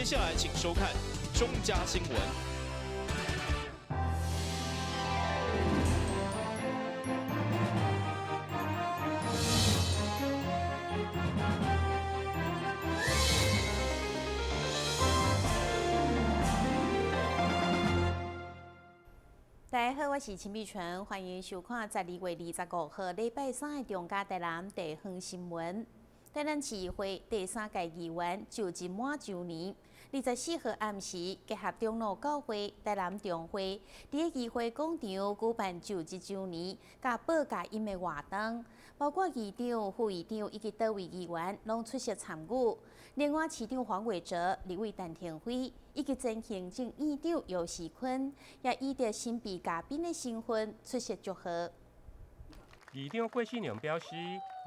接下來請收看中嘉新聞。大家好，我是陳美純，歡迎收看12月25號禮拜三的中嘉台南地方新聞。台南市議會第三屆議員就職滿週年，24號暗時結合長老教會台南中會，佇議會廣場舉辦就職週年佮報佳音的活動，包括議長、副議長以及多位議員攏出席參與。另外，市長黃偉哲、立委陳亭妃以及前行政院長游錫堃，也以著神秘嘉賓的身份出席祝賀。議長郭信良表示，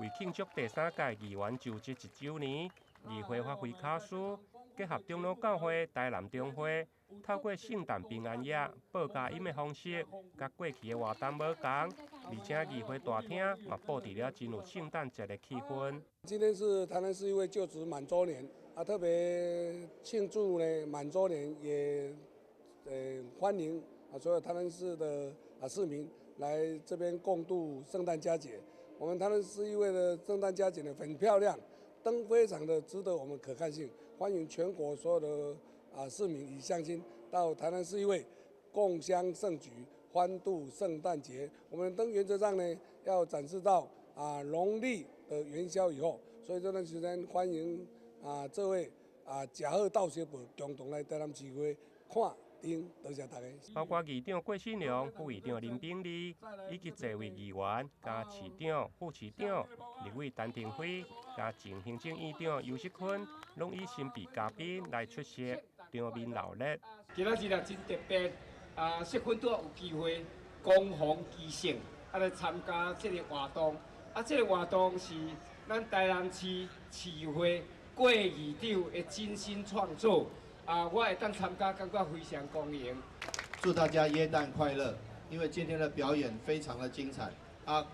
為慶祝第三屆議員就職一週年，議會發揮巧思，結合長老教會台南中會，透過聖誕平安夜報佳音的方式，佮過去的活動無仝，而且議會大廳嘛布置了真有聖誕節的氣氛。今天是台南市議會就職滿週年，啊，特別慶祝呢滿週年，也歡迎啊所有台南市的啊市民來這邊共度聖誕佳節。我們台南市議會的聖誕佳節呢很漂亮，燈非常的值得我們可看性，歡迎全國所有的啊市民與鄉親到台南市議會共襄盛舉，歡度聖誕節。我們燈原則上呢要展示到啊農曆的元宵以後，所以這段時間歡迎啊這位啊食好鬥相報，共同來台南市會看。多謝大家。包括議長郭信良、副議長林炳利，以及這位議員，佮市長、副市長、立委陳亭妃，佮前行政院長游錫堃，攏以神秘嘉賓來出席，場面鬧熱。今仔日啊真特別，啊，錫堃拄有機會恭逢其盛，啊來參加這个活動。啊，這个活動是咱台南市市議會郭議長的精心創作。啊，我會當參加，感覺非常光榮。祝大家耶誕快樂！因為今天的表演非常的精彩。啊，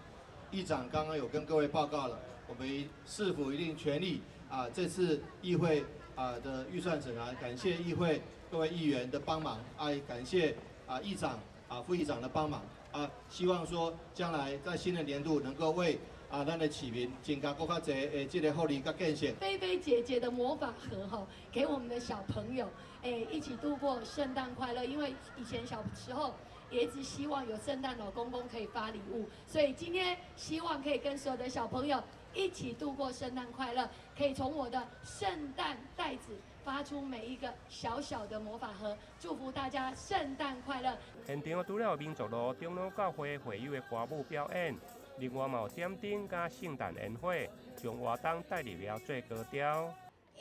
議長剛剛有跟各位報告了，我們市府一定全力啊，這次議會啊的預算審查，感謝議會各位議員的幫忙，啊，感謝啊議長啊副議長的幫忙，啊，希望說將來在新的年度能夠為啊，咱的市民增加閣較濟的這个福利佮建設。菲菲姐姐的魔法盒哈，給我們的小朋友，一起度過聖誕快樂。因為以前小時候也一直希望有聖誕老公公可以發禮物，所以今天希望可以跟所有的小朋友一起度過聖誕快樂，可以從我的聖誕袋子發出每一個小小的魔法盒，祝福大家聖誕快樂。現場除了民族路長老教會會友的歌舞表演，另外嘛有點燈佮聖誕煙火，將活動帶入了最高潮。一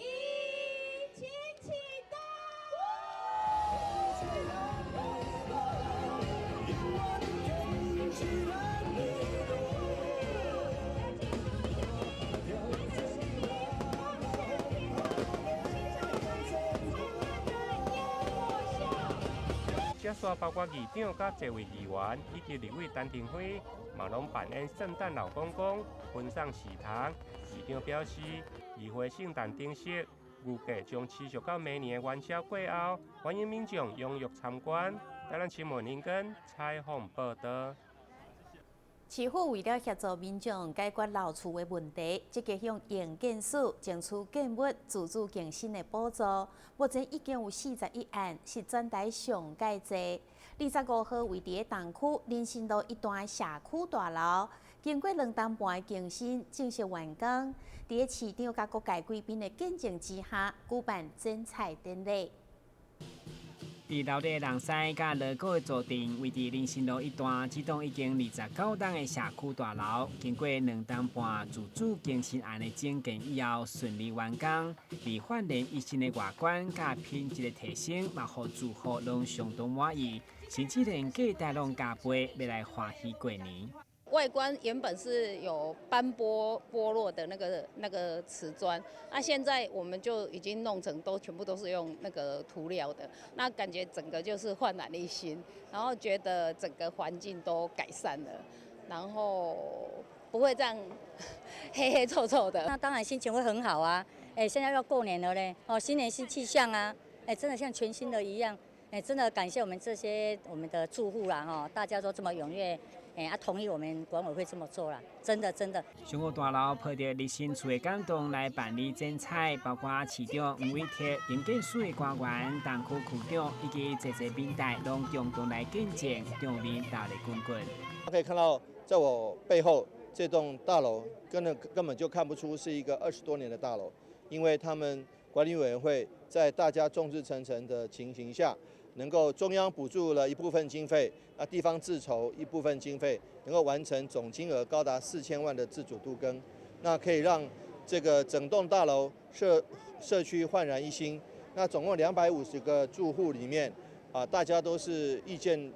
起啟動！這煞包括議長佮這位議員以及立委陳亭妃，嘛攏扮演聖誕老公公，分送喜糖。議長表示，議會聖誕燈飾預計將持續到明年的元宵過後，歡迎民眾踴躍參觀。台南新聞林根採訪報道。市府為了協助民眾解決老厝的問題，積極向營建署爭取建物自主更新的補助。目前已經有41案，是全台上蓋濟。25號位佇東區林森路一段社區大樓，經過兩冬半的更新，正式完工。佇市長佮各界貴賓的見證之下，舉辦剪彩典禮。佇鬧熱人師佮鑼鼓的助陣，位佇林森路一段，這棟已經29棟的社區大樓，經過兩冬半自主更新案的整建以後，順利完工。而煥然一新的外觀佮品質的提升，嘛予住戶攏相當滿意，甚至連價值攏加倍，欲來歡喜過年。外觀原本是有斑駁剝落的那個瓷磚，那現在我們就已經弄成都全部都是用那個塗料的，那感覺整個就是煥然一新，然後覺得整個環境都改善了，然後不會這樣黑黑臭臭的。那當然心情會很好啊，哎，現在要過年了嘞，哦，新年新氣象啊，哎，真的像全新的一樣，哎，真的感謝我們這些我們的住戶啦，吼，大家都這麼踴躍，哎，啊，同意我們管委會這麼做啦，真的真的。商務大樓抱著熱心厝的感動來辦理剪彩，包括市長黃偉哲、營建署的官員、東區區長以及濟濟民代，攏共同來見證，場面熱鬧滾滾。可以看到，在我背後這棟大樓，根本就看不出是一個20多年的大樓。因為他們管理委員會在大家眾志成城的情形下，能夠中央補助了一部分經費，那地方自籌一部分經費，能夠完成總金額高達4000萬的自主都更，那可以讓這個整棟大樓社區煥然一新。那總共250個住戶裡面，啊，大家都是意見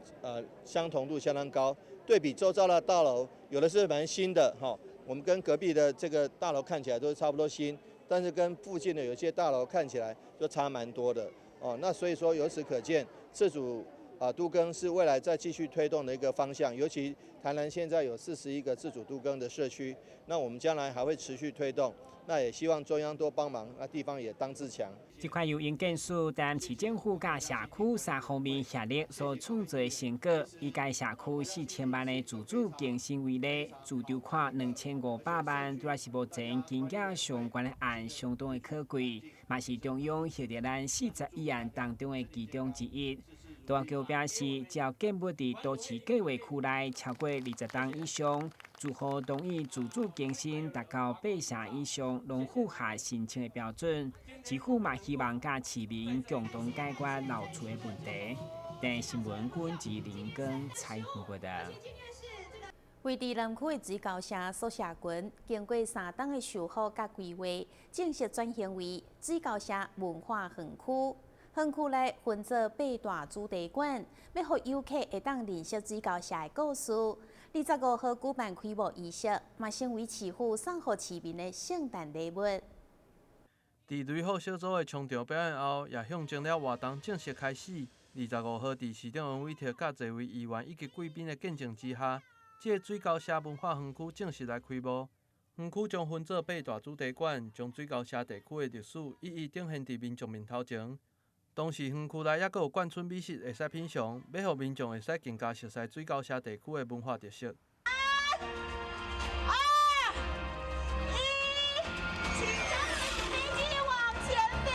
相同度相當高。對比周遭的大樓，有的是蠻新的哈，我們跟隔壁的這個大樓看起來都是差不多新。但是跟附近的有些大樓看起來就差蠻多的哦，那所以說由此可見，自主啊都更是未來再繼續推動的一個方向。尤其台南現在有41個自主都更的社區，那我們將來還會持續推動。那也希望中央多幫忙，那地方也當自強。這款由營建署、台南市政府佮社區三方面協力所創造的成果，以該社區4000萬的自主更新為例，自籌款2500萬，拄仔是目前金額上懸的案，相當的可貴，嘛是中央核定咱40億案當中的其中之一。杜阿橋表示，只要建物佇都市計畫區內超過20棟以上，住戶同意自主更新達到八成以上，攏符合申請的標準。市府嘛希望佮市民共同解決老厝的問題。電視新聞君自林根採訪報道。位佇南區的水交社宿舍群，經過3冬的修復佮規劃，正式轉型為水交社文化園區。園區內分做八大主題館，欲予遊客會當認識水交社的故事。25號舉辦開幕儀式，嘛成為市府送予市民的聖誕禮物。佇雷虎小組的衝場表演後，也象徵了活動正式開始。25號，佇市長黃偉哲佮濟位議員以及貴賓的見證之下，這個水交社文化園區正式來開幕。園區將分做八大主題館，將水交社地區的歷史一一展現佇民眾面頭前。同時，園區內猶閣有眷村美食會使品嚐，欲予民眾會使更加熟悉水交社地區的文化特色。三、二、一，請將飛機往前飛，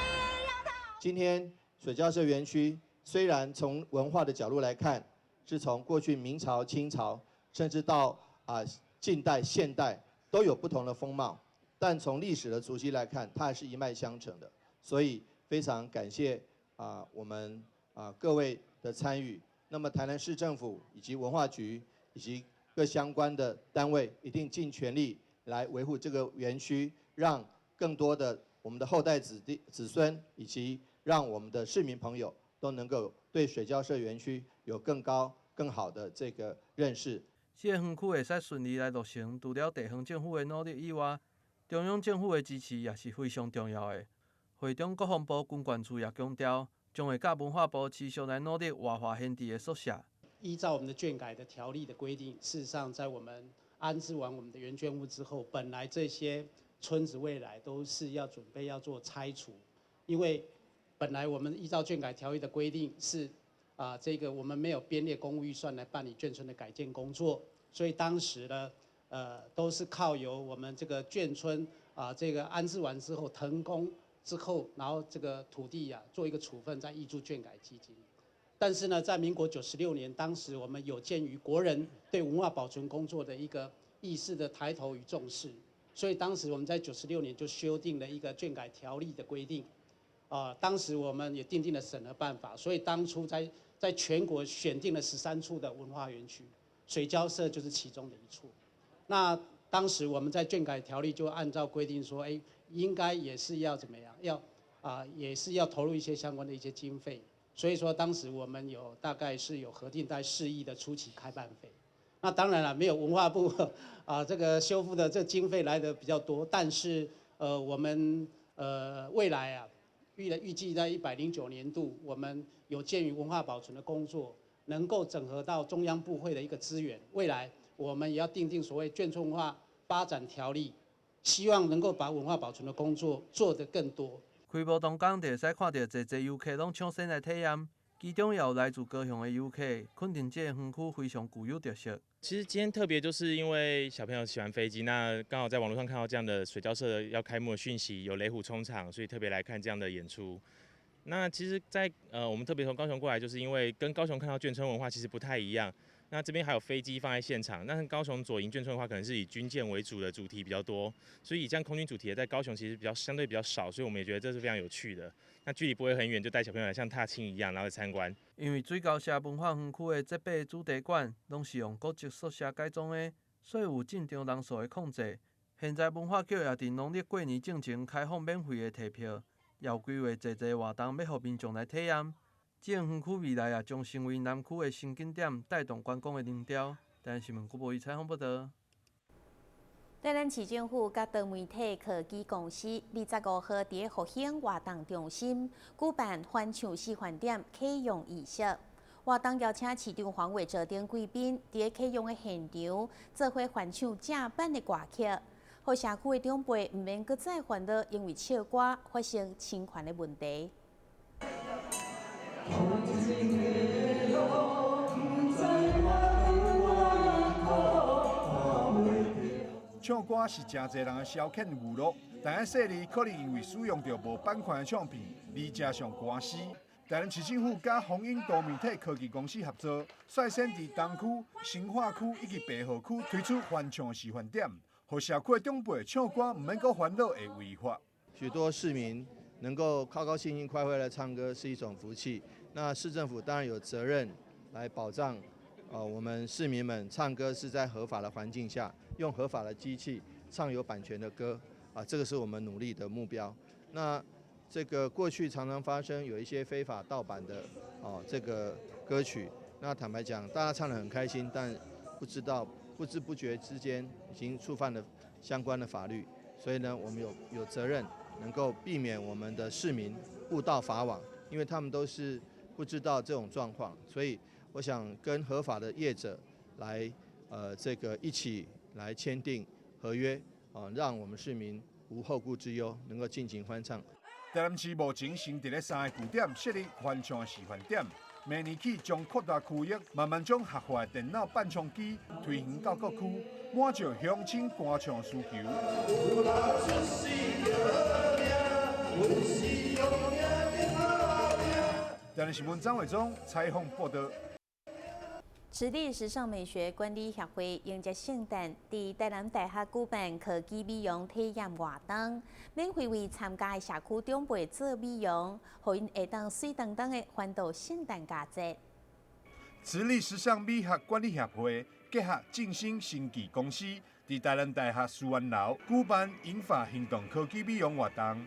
讓它。今天水交社園區雖然從文化的角度來看，是從過去明朝、清朝，甚至到啊近代、現代都有不同的風貌，但從歷史的足跡來看，它還是一脈相承的。所以非常感謝啊，我們啊各位的參與，那麼台南市政府以及文化局以及各相關的單位，一定盡全力來維護這個園區，讓更多的我們的後代子弟子孫，以及讓我們的市民朋友都能夠對水交社園區有更高、更好的這個認識。這個園區會使順利來落成，除了地方政府的努力以外，中央政府的支持也是非常重要的。會長國防部軍管處也強調，將會佮文化部持續來努力活化閒置的宿舍。依照我們的眷改的條例的規定，事實上在我們安置完我們的原眷屋之後，本來這些村子未來都是要準備要做拆除，因為本來我們依照眷改條例的規定是啊，這個我們沒有編列公務預算來辦理眷村的改建工作，所以當時呢，都是靠由我們這個眷村啊，這個安置完之後騰空之後，然後這個土地呀做一個處分，再挹注眷改基金。但是呢，在民國96年，當時我們有鑑於國人對文化保存工作的一個意識的抬頭與重視，所以當時我們在九十六年就修訂了一個眷改條例的規定。啊，當時我們也訂定了審核辦法，所以當初在全國選定了13處的文化園區，水交社就是其中的一處。那當時我們在眷改條例就按照規定說，哎，應該也是要怎麼樣？要啊，也是要投入一些相關的一些經費。所以說當時我們有大概是有核定在4億的初期開辦費。那當然了，沒有文化部啊這個修復的這經費來得比較多，但是我們未來啊預計在109年度，我們有鑑於文化保存的工作，能夠整合到中央部會的一個資源，未來我們也要訂定所謂眷村文化發展條例。希望能夠把文化保存的工作做得更多。開幕當天就會使看著濟濟遊客攏搶先來體驗，其中也有來自高雄的遊客，肯定這個園區非常具有特色。其實今天特別就是因為小朋友喜歡飛機，那剛好在網絡上看到這樣的水交社要開幕的訊息，有雷虎衝場，所以特別來看這樣的演出。那其實在，我們特別從高雄過來，就是因為跟高雄看到眷村文化其實不太一樣。那這邊還有飛機放在現場，那高雄左營眷村的話，可能是以軍艦為主的主題比較多，所以以這樣空軍主題的在高雄其實比較相對比較少，所以我們也覺得這是非常有趣的。那距離不會很遠，就帶小朋友來像踏青一樣，然後來參觀。因為水溝社文化園區的這八个主題館攏是用古蹟宿舍改裝的，所以有進場人數的控制。現在文化局也佇農曆過年進前開放免費的提票，也有規劃濟濟活動欲予民眾來體驗。這個園區未來也將成為南區的新景點，帶動觀光的人潮。台南新聞郭博儀採訪報導。台南市政府佮多媒體科技公司25號佇復興活動中心舉辦歡唱示範點啟用儀式。活動邀請市長黃偉哲等貴賓佇啟用的現場，做伙翻唱正版的歌曲，予社區的長輩毋免閣再煩惱因為唱歌發生侵權的問題。唱歌是誠濟人的消遣娛樂，但喺細膩可能因為使用著無版權的唱片而惹上官司。台南市政府佮宏英多媒體科技公司合作，率先佇東區、新化區以及白河區推出翻唱示範點，予社區的長輩唱歌毋免閣煩惱會違法。許多市民能夠高高興興、快快樂唱歌是一種福氣。那市政府當然有責任來保障，我們市民們唱歌是在合法的環境下，用合法的機器唱有版權的歌，啊，這個是我們努力的目標。那這個過去常常發生有一些非法盜版的哦，這個歌曲，那坦白講，大家唱得很開心，但不知道不知不覺之間已經觸犯了相關的法律，所以呢，我們有責任能夠避免我們的市民誤墮法網，因為他們都是不知道這種狀況，所以我想跟合法的業者來，這個一起來簽訂合約，啊，讓我們市民無後顧之憂，能夠盡情歡唱。台南市目前先佇咧三個據點設立翻唱示範點，明年起將擴大區域，慢慢將合法的電腦伴唱機推行到各區，滿足鄉親歌唱需求。台南新聞張偉忠採訪報導。慈力時尚美學管理協會迎接聖誕，佇台南大學舉辦科技美容體驗活動，免費為參加的社區長輩做美容，予𪜶會當媠當當的歡度聖誕佳節。慈力時尚美學管理協會結合正興生技公司，佇台南大學思源樓舉辦銀髮行動科技美容活動，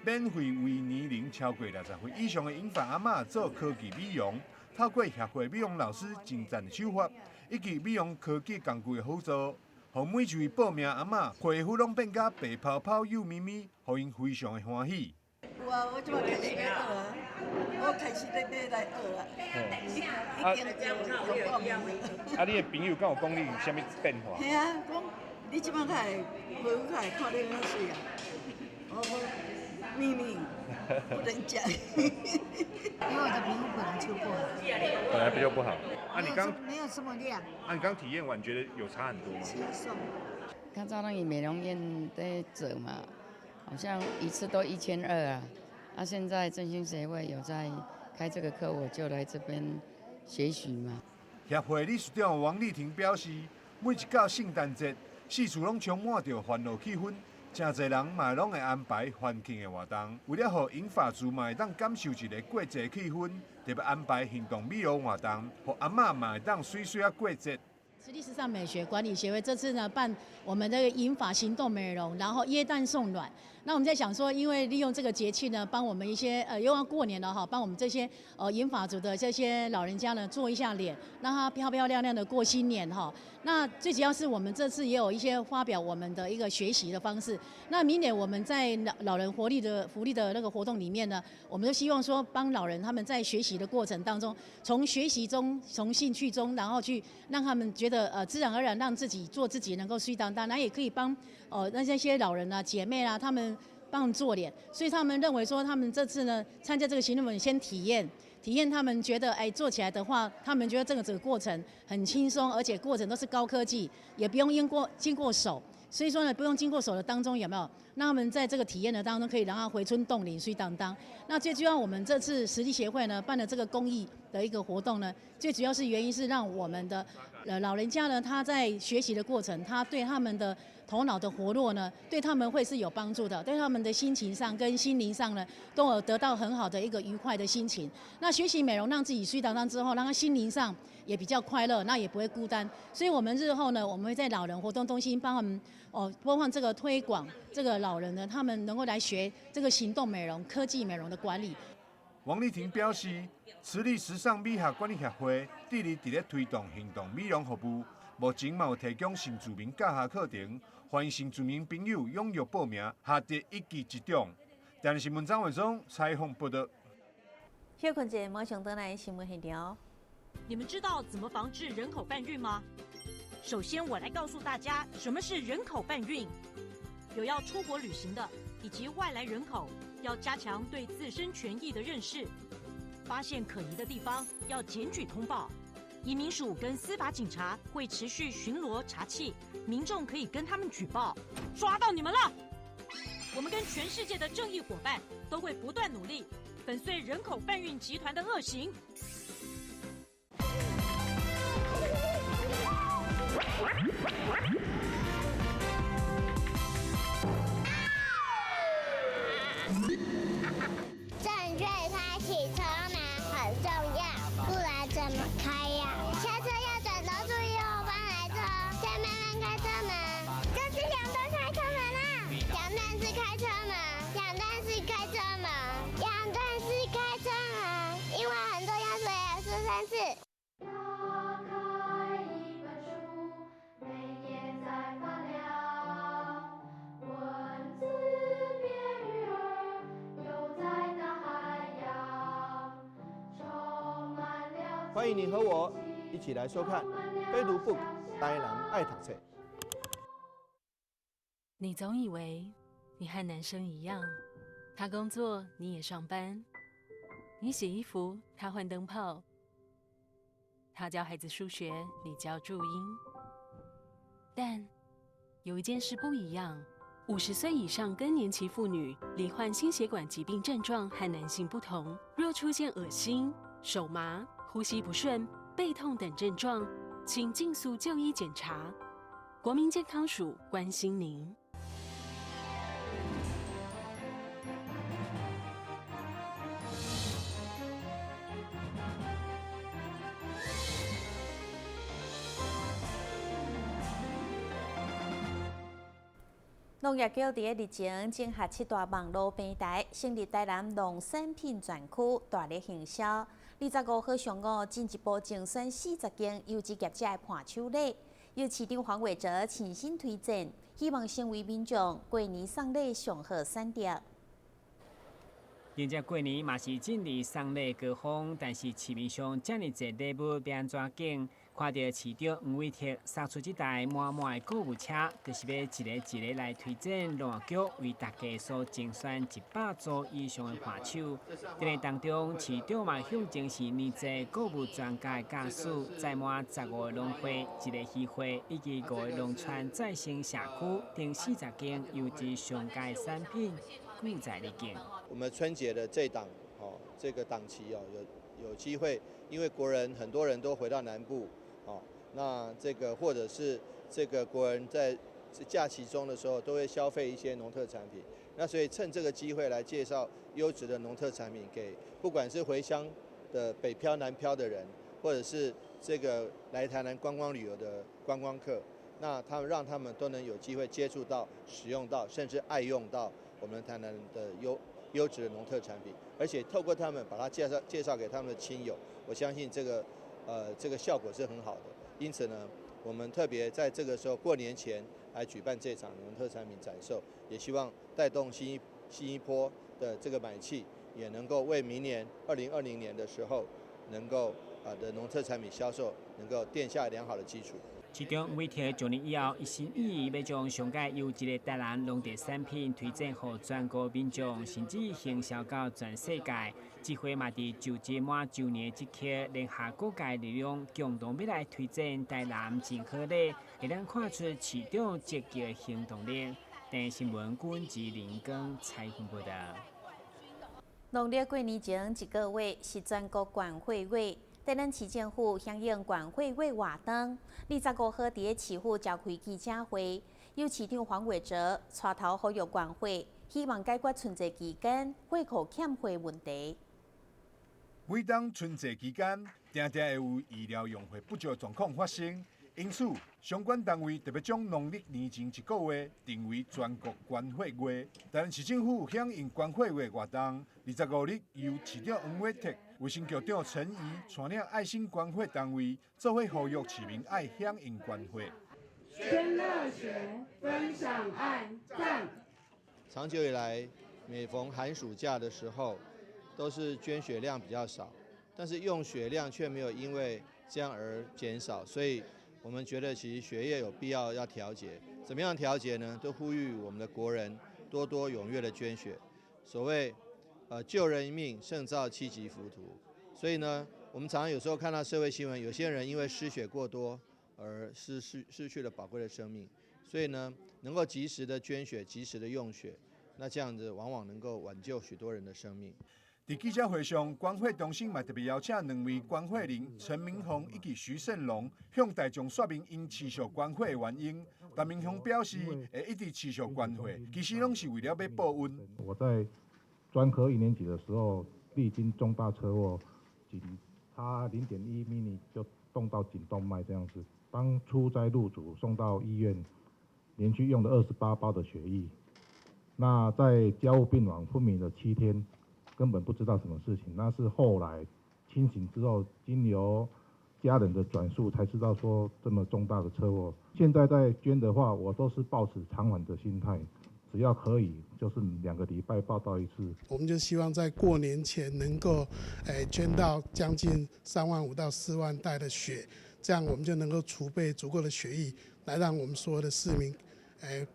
免費為年齡超過60歲以上的銀髮阿嬤做科技美容。透過協會美容老師精湛的手法，以及美容科技工具的輔助，予每一位報名阿嬤皮膚攏變甲白泡泡、幼咪咪，予𪜶非常的歡喜。有啊，我這擺開始欲學啊，我開始咧來學啊，已經有報名。啊，你的朋友敢有講你有啥物變化？嘿啊，講你這擺較會皮膚較會看你較媠啊。我講秘密不能講。因為我的皮膚本來就不好，本來比較不好。啊，你剛沒有這麼亮。啊，你剛體驗完覺得有差很多嗎？輕鬆。較早攏去美容院在做嘛，好像一次都1200啊。啊，現在振興協會有在開這個課，我就來這邊學習嘛。協會理事長王麗婷表示，每一到聖誕節，四處攏充滿著歡樂氣氛。誠濟人嘛攏會安排歡慶的活動，為了予銀髮族嘛會當感受一个過節氣氛，特別安排行動美容活動，予阿嬤嘛會當媠媠仔過節。慈力時尚美學管理協會這次呢辦我們這個銀髮行動美容，然後耶誕送暖。那我们在想说，因为利用这个节气呢，帮我们一些又要过年了哈，帮我们这些银发族的这些老人家呢做一下脸，让他漂漂亮亮的过新年哈。那最主要是我们这次也有一些发表我们的一个学习的方式。那明年我们在老人活力的福利的那个活动里面呢，我们就希望说帮老人他们在学习的过程当中，从学习中、从兴趣中，然后去让他们觉得自然而然让自己做自己，能够适当当，那也可以帮那些老人啊、姐妹啊，他们帮他们做脸，所以他们认为说，他们这次呢参加这个行动，先体验。体验他们觉得，哎，做起来的话，他们觉得这个过程很轻松，而且过程都是高科技，也不用经过手，所以说呢，不用经过手的当中有没有？那他们在这个体验的当中，可以让他回春冻龄水当当。那最主要，我们这次实力协会呢办的这个公益的一个活动呢，最主要是原因是让我们的老人家呢，他在学习的过程，他对他们的头脑的活络呢，对他们会是有帮助的，对他们的心情上跟心灵上呢，都有得到很好的一个愉快的心情。那学习美容，让自己水当当之后，让他心灵上也比较快乐，那也不会孤单。所以，我们日后呢，我们会在老人活动中心帮他们播放这个推广这个老人呢，他们能够来学这个行动美容、科技美容的管理。王丽婷表示，慈利时尚美学管理协会致力伫咧推动行动美容服务，目前嘛有提供新住民教学课程，欢迎新住民朋友踊跃报名，下得一技一长。台南新闻张伟忠采访报道。小困者马上转来新闻现场。你们知道怎么防治人口贩运吗？首先，我来告诉大家什么是人口贩运。有要出国旅行的以及外来人口，要加强对自身权益的认识。发现可疑的地方要检举通报。移民署跟司法警察会持续巡逻查缉，民众可以跟他们举报。抓到你们了！我们跟全世界的正义伙伴都会不断努力，粉碎人口贩运集团的恶行。正确开启车门很重要，不然怎么开呀？下车要转头注意后方来车，再慢慢开车门。这是两段开车门啊！两段式开车门，两段式开车门，两段式开车门，因为很重要，所以要说三次。欢迎你和我一起来收看《非读 book》台南爱读册。你总以为你和男生一样，他工作你也上班，你洗衣服他换灯泡，他教孩子数学你教注音。但有一件事不一样：50岁以上更年期妇女罹患心血管疾病症状和男性不同，若出现恶心、手麻、呼吸不顺、背痛等症状，请尽速就医检查。国民健康署关心您。农业局伫咧日前整合7大网路平台，成立台南农产品专区，大力行销。25号上午进一步精选40间优质业者的伴手礼，由市长黄伟哲亲身推荐，希望成为民众过年送礼上好选择。迎接过年嘛是进入送礼高峰，但是市面上遮尔济礼物欲按怎拣？看到市长黄伟哲撒出这台满满的购物车，就是欲一个一个来推荐农业局为大家所精选100组以上的伴手。伫个当中，市长嘛向前是年济购物专家的驾驶，载满15个农会、1个渔会以及5个农村再生社区等40间优质上佳的产品，记在日记。我们春节的这档哦，这个档期哦，有机会，因为国人很多人都回到南部。哦，那这个或者是这个国人在假期中的时候，都会消费一些农特产品。那所以趁这个机会来介绍优质的农特产品给不管是回乡的北漂南漂的人，或者是这个来台南观光旅游的观光客，那他们让他们都能有机会接触到、使用到，甚至爱用到我們台南的優質的農特產品，而且透過他們把它介紹給他們的親友，我相信這個效果是很好的。因此呢，我們特別在這個時候過年前來舉辦這場農特產品展售，也希望帶動新一波的這個買氣，也能夠為明年2020年的時候，能夠的農特產品銷售能夠奠下良好的基礎。市長委託上任以後，一心一意欲將上蓋優質的台南農特產品推薦予全國民眾，甚至行銷到全世界。這回嘛，佇就職滿週年這刻，聯合各界力量，共同欲來推薦台南真好禮，會當看出市長積極行動力。電視新聞郭志林光採訪報導。農曆過年前一個月是全國捐血月。台南市政府響應捐血月活動，25號佇咧市府召開記者會，由市長黃偉哲帶頭呼籲捐血，希望解決春節期間血庫欠血問題。每當春節期間，定定會有醫療用血不足狀況發生，因此相關單位特別將農曆年前一個月定為全國捐血月。台南市政府響應捐血月活動，25日由市長黃偉哲、衛生局長陳儀帶領愛心捐血單位，做伙呼籲市民愛響應捐血。捐熱血，分享愛，讚！長久以來，每逢寒暑假的時候，都是捐血量比較少，但是用血量卻沒有因為這樣而減少，所以我們覺得其實血液有必要要調節。怎麼樣調節呢？都呼籲我們的國人多多踴躍的捐血。所謂救人一命勝造七級浮屠，所以呢，我們常常有時候看到社會新聞，有些人因為失血過多而失去了寶貴的生命。所以呢，能夠及時的捐血，及時的用血，那這樣子往往能夠挽救許多人的生命。佇記者會上，捐血中心嘛特別邀請兩位捐血人陳明宏以及徐勝龍，向大眾說明𪜶持續捐血的原因。陳明宏表示，會一直持續捐血，其實攏是為了欲報恩。我在專科一年級的時候，歷經重大車禍，僅差0.1 mm 就動到頸動脈這樣子。當初在入組送到醫院，連續用了28包的血液。那在加護病房昏迷了7天。根本不知道什麼事情，那是後來清醒之後，經由家人的轉述才知道說這麼重大的車禍。現在在捐的話，我都是抱持償還的心態，只要可以，就是2個禮拜報到一次。我們就希望在過年前能夠，捐到將近3萬5到4萬袋的血，這樣我們就能夠儲備足夠的血液，來讓我們所有的市民，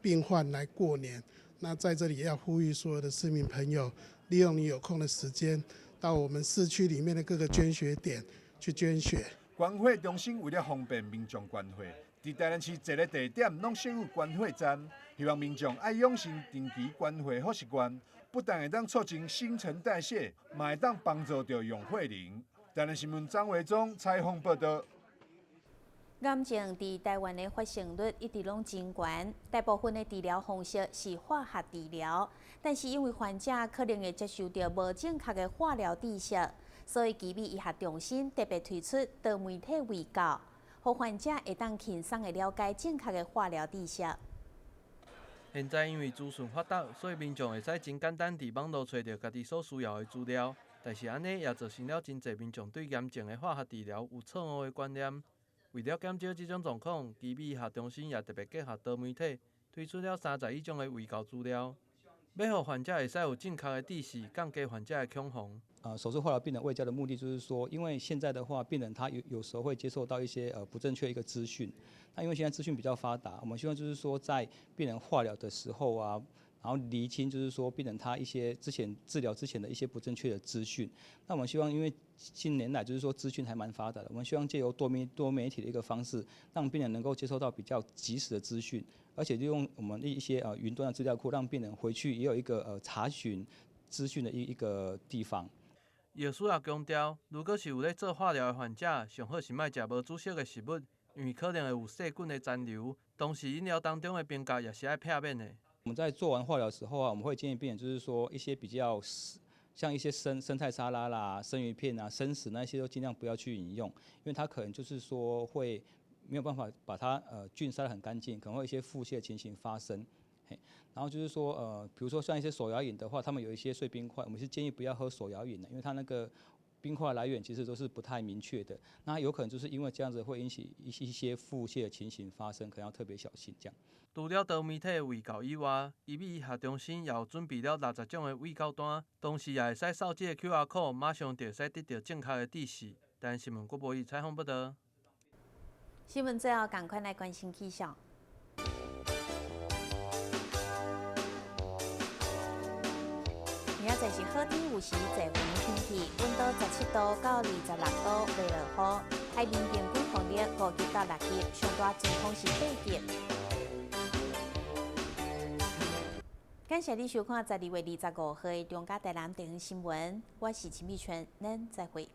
病患來過年。那在這裡也要呼籲所有的市民朋友，利用你有空的時間，到我們市區裡面的各個捐血點去捐血。捐血中心為了方便民眾捐血，佇台南市濟个地點攏設有捐血站，希望民眾愛養成定期捐血好習慣，不但會當促進新陳代謝，嘛會當幫助著用血人。台南新聞張維忠採訪報道。癌症佇台灣的發生率一直攏真懸，大部分的治療方式是化學治療，但是因為患者可能會接受著無正確的化療知識，所以奇美醫學中心特別推出多媒體衛教，予患者會當輕鬆的了解正確的化療知識。現在因為資訊發達，所以民眾會使真簡單佇網路揣著家己所需要的資料。但是按呢也造成了真濟民眾對癌症的化學治療有錯誤的觀念。為了減少這種狀況，奇美醫學中心也特別結合多媒體，推出了31種的衛教資料，欲予患者會使有正確的知識，降低患者的恐慌。手術化療病人衛教的目的就是說，因為現在的話，病人他有時候會接受到一些不正確一個資訊。那因為現在資訊比較發達，我們希望就是說，在病人化療的時候啊，然後釐清就是說病人他一些之前治療之前的一些不正確的資訊。那我們希望，因為近年來就是說資訊還蠻發達的，我們希望借由多媒體的一個方式，讓病人能夠接收到比較及時的資訊，而且利用我們一些雲端的資料庫，讓病人回去也有一個查詢資訊的一個地方。藥師也強調，如果是有咧做化療的患者，上好是莫食無煮熟的食物，因為可能會有細菌的殘留。同時，飲料當中的冰膠也是愛避免的。我們在做完化療的時候啊，我們會建議病人就是說一些比較像一些生菜沙拉啦、生魚片啊、生食那些都盡量不要去飲用，因為它可能就是說會沒有辦法把它菌殺得很乾淨，可能會有一些腹瀉情形發生。嘿，然後就是說，比如說像一些手搖飲的話，他們有一些碎冰塊，我們是建議不要喝手搖飲的，因為它那個冰塊來源其實都是不太明確的，那有可能就是因為這樣子會引起一些腹瀉的情形發生，可能要特別小心這樣。除了多媒體的衛教以外，醫美醫學中心也有準備了60種的衛教單，當時也會使掃這個 QR code，馬上就會使得到正確的知識。台新聞郭博宇採訪報導。新聞最後，仝款來關心氣象。明仔載是好天有時濟雲天氣，溫度17度到26度，袂落雨。海面平均風力5級到6級，上大陣風是8級。感謝你收看12月25號的中嘉台南地方新聞，我是陳美春，咱再會。